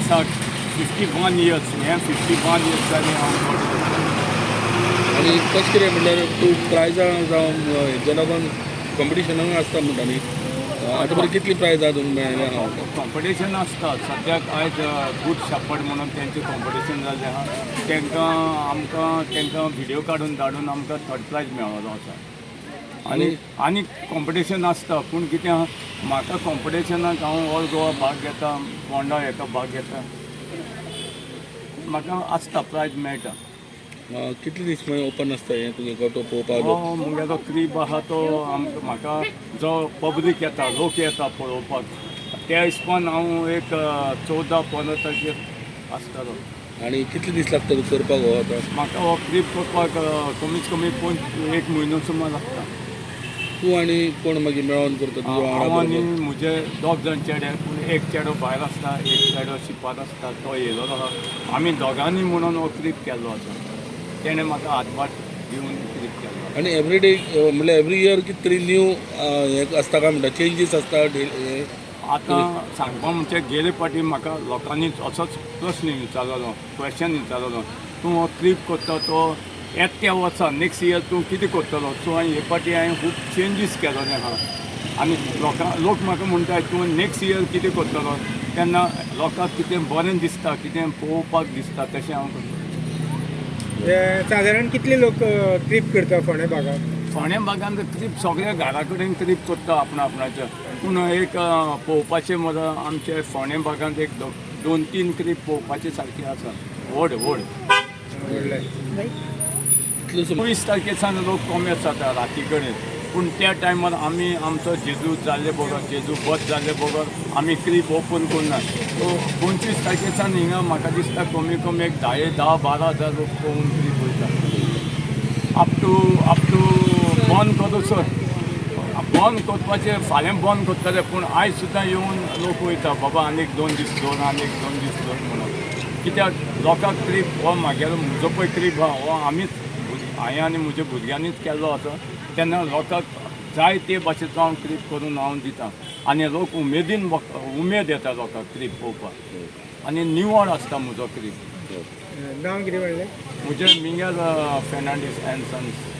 वर्साक 51 इयर्स हें, 51 इयर्स जालें हांव गोटो करता. आनी कशें कितें म्हणल्यार तूं प्रायजां जावं हेज्या लागून कॉम्पिटिशनाक आसता म्हणटा न्ही, आतां पर्यंत कितलीं प्रायजां तुमकां मेळ्ळ्या आहा? कॉम्पिटिशन आसता. सद्याक आयज गूड शेपर्ड म्हणून तेंचें कॉम्पिटिशन जाल्लें आहा. तांकां आमकां तांकां व्हिडियो काडून धाडून आमकां थर्ड प्रायज मेळिल्लो आसा. आनी आनी कॉम्पिटिशन आसता, पूण कितें आहा, म्हाका कॉम्पिटिशनाक हांव ऑल गोवा भाग घेता, फोंडा हेका भाग घेता, म्हाका आसता, प्रायज मेळटा. कितले दीस मागीर ओपन आसता हें तुगें गोटो पळोवपाक? हो मुगेलो क्रीब आहा तो आमकां म्हाका जो पब्लीक येता, लोक येता पळोवपाक, त्या हिसपान हांव एक 14-15 तारखेर आसतलो. आनी कितले दीस लागता तुका करपाक हो आतां? म्हाका हो क्रीब करपाक कमीत कमी एक म्हयनो सुमार लागता. तूं आनी कोण मागीर मेळोन करता तुज्या हांव वांगडा आनी बरोबर? म्हजे दोग जाण चेडे, पूण एक चेडो भायर आसता, एक चेडो शिपार आसता, तो येयलो आहा. आमी दोगांनी म्हणून हो क्रीब केल्लो आसा. तेणें म्हाका हातभार दिवन क्रीब केल्लो. आनी एवरी डे म्हणल्यार एवरी इयर कितें तरी न्यू हें आसता काय म्हणटा, चेंजीस आसता हें? आतां सांगपा म्हणजे गेले फावटी म्हाका लोकांनी असोच प्रस्न विचारलेलो, क्वेश्चन विचारलेलो, तूं हो क्रीब करता तो येता त्या वर्सा, नेक्स्ट इयर तूं कितें करतलो? सो हांवें हे फावटी हांवें खूब चेंजीस केलोले आहा आनी लोक म्हाका म्हणटा, तूं नेक्स्ट इयर कितें करतलो? तेन्ना लोकांक कितें बरें दिसता, कितें पळोवपाक दिसता, तशें हांव करता. हे सादारण कितले लोक ट्रीप करता फोंडें भागात? फोंड्या भागान क्रीब सगळ्या घरा कडेन क्रीब करता आपणा आपणाच्या, पूण एक पळोवपाचें मरे, आमचे फोंड्या भागांत एक दोन तीन क्रीब पळोवपाचे सारके आसा, व्हड व्हड. व्हडले. कितले सुमार? 24 तारखे सावन लोक कमी जाता राती कडेन, पूण त्या टायमार आमी आमचो जेजू जाल्ले बगर, जेजू बद जाल्ले बगर आमी क्रीब ओपन करना. सो 25 तारखे सावन हिंगा म्हाका दिसता कमी कमी एक 10-12 हजार लोक पळोवन क्रीब वयता, अप टू बंद करता सर. बंद करपाचें फाल्यां बंद करतले, पूण आयज सुद्दां येवन लोक वयता, बाबा आनीक 2 दीस दवर, आनीक 2 दीस दवर म्हणून. कित्याक लोकांक क्रीब हो मागेलो म्हजो पळय क्रीब आहा हो आमीच, हांवें आनी म्हज्या भुरग्यांनीच केल्लो आसा. तेन्ना लोकांक जाय ते भाशेचो हांव क्रीब करून हांव दितां आनी लोक उमेदीन, उमेद येता लोकांक क्रीब पळोवपाक आनी निवळ आसता म्हजो क्रीब. नांव कितें म्हणलें? म्हजें मिंगेल फेर्नांडीस अँड सन्स.